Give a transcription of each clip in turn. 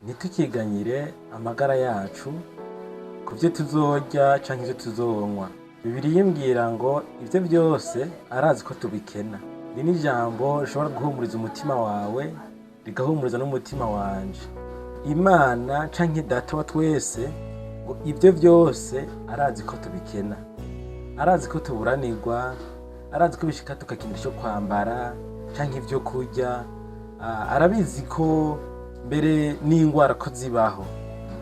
Ntitukiganyire amagara yacu ku byo tuzorya canke ivyo tuzonywa. Bibiliya imbwira ngo ivyo byose arazi ko tubikena. Iri ni ijambo rishobora guhumuriza umutima wawe, rigahumuriza n'umutima wanje. Imana canke Data wa twese ngo ivyo byose arazi ko tubikena, arazi ko tuburanirwa, arazi ko bishika tukakenera ico kwambara canke ivyo kurya. Arabizi ko mbere n'ingwara ko zibaho,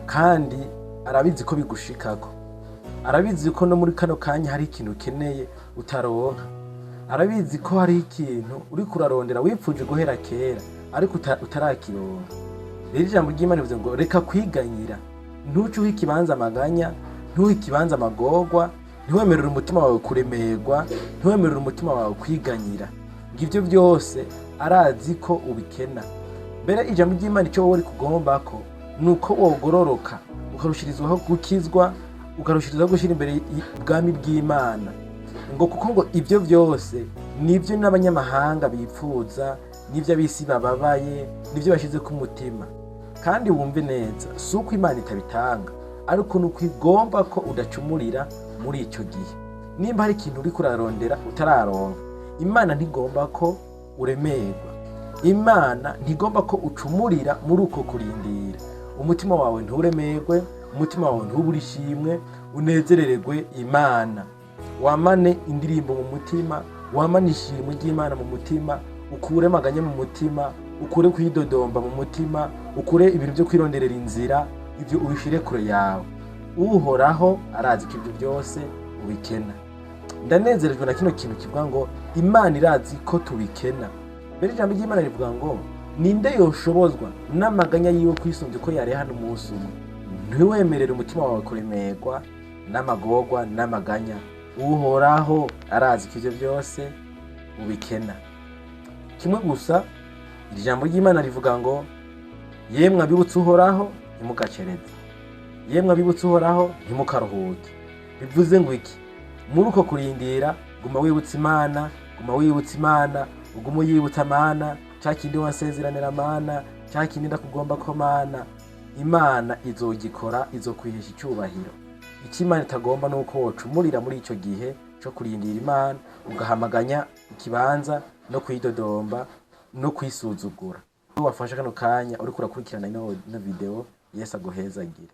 kandi arabizi ko bigushikako. Arabizi ko no muri kano kanya hari ikintu ukeneye utaronka. Arabizi ko hari ikintu uriko urarondera wipfuje guhera kera, ariko utarakironka. Rero ijambo ry'Imana rivuze ngo reka kwiganyira, ntuce uha ikibanza amaganya, ntuhe ikibanza amagorwa, ntiwemerere umutima wawe kuremerwa, ntiwemerere umutima wawe kwiganyira. Ngo ivyo byose arazi ko ubikena. Mbere ijambo ry'Imana icyo wowe rikugombako ni uko wogororoka, ukarushirizwaho gukizwa, ukarushirizaho gushyira imbere ubwami bw'Imana. Ngo kuko ngo ibyo byose nibyo n'abanyamahanga bipfuza, nibyo ab'isi bababaye, nibyo bashyize ku mutima. Kandi wumve neza, si uko Imana itabitanga, ariko ni uko igomba ko udacumurira muri icyo gihe. Nimba hari ikintu uriko urarondera utararonka, Imana ntigomba ko uremerwa, Imana ntigomba ko ucumurira muri uko kurindira. Umutima wawe nturemerwe, umutima wawe ntubure ishimwe, unezerererwe Imana, wamane indirimbo mu mutima, wamane ishimwe ry'Imana mu mutima, ukure amaganya mu mutima, ukure kwidodomba mu mutima, ukure ibintu byo kwironderera inzira, ibyo ubishire kure yawe. Uhoraho arazi ko ibyo byose ubikena. Ndanezerejwe na kino kintu kivuga ngo Imana irazi ko tubikena. Mbere ijambo ry'Imana rivuga ngo ninde yoshobozwa n'amaganya yiwe kwisumbya uko yareha n'umunsi umwe? Ntiwemerere umutima wawe kuremerwa n'amagorwa n'amaganya. Uhoraho arazi ko ivyo byose ubikena. Kimwe gusa, iri jambo ry'Imana rivuga ngo yemwe abibutse Uhoraho, ntimugacereze, yemwe abibutse Uhoraho, ntimukaruhuke. Bivuze ngo iki? Muri uko kurindira, guma wibutse Imana, guma wibutse Imana, ugume uyibutsa: Mana, ca kindi wansezeranira, Mana, ca kindi ndakugomba ko, Mana. Imana izogikora, izokwihesha icyubahiro. Icyo Imana itagomba ni uko wocumurira muri ico gihe co kurindira Imana, ugahamaganya ikibanza no kwidodomba no kwisuzugura. Iyo wafashe kano kanya uriko urakurikirana ino video, Yesu aguhezagire.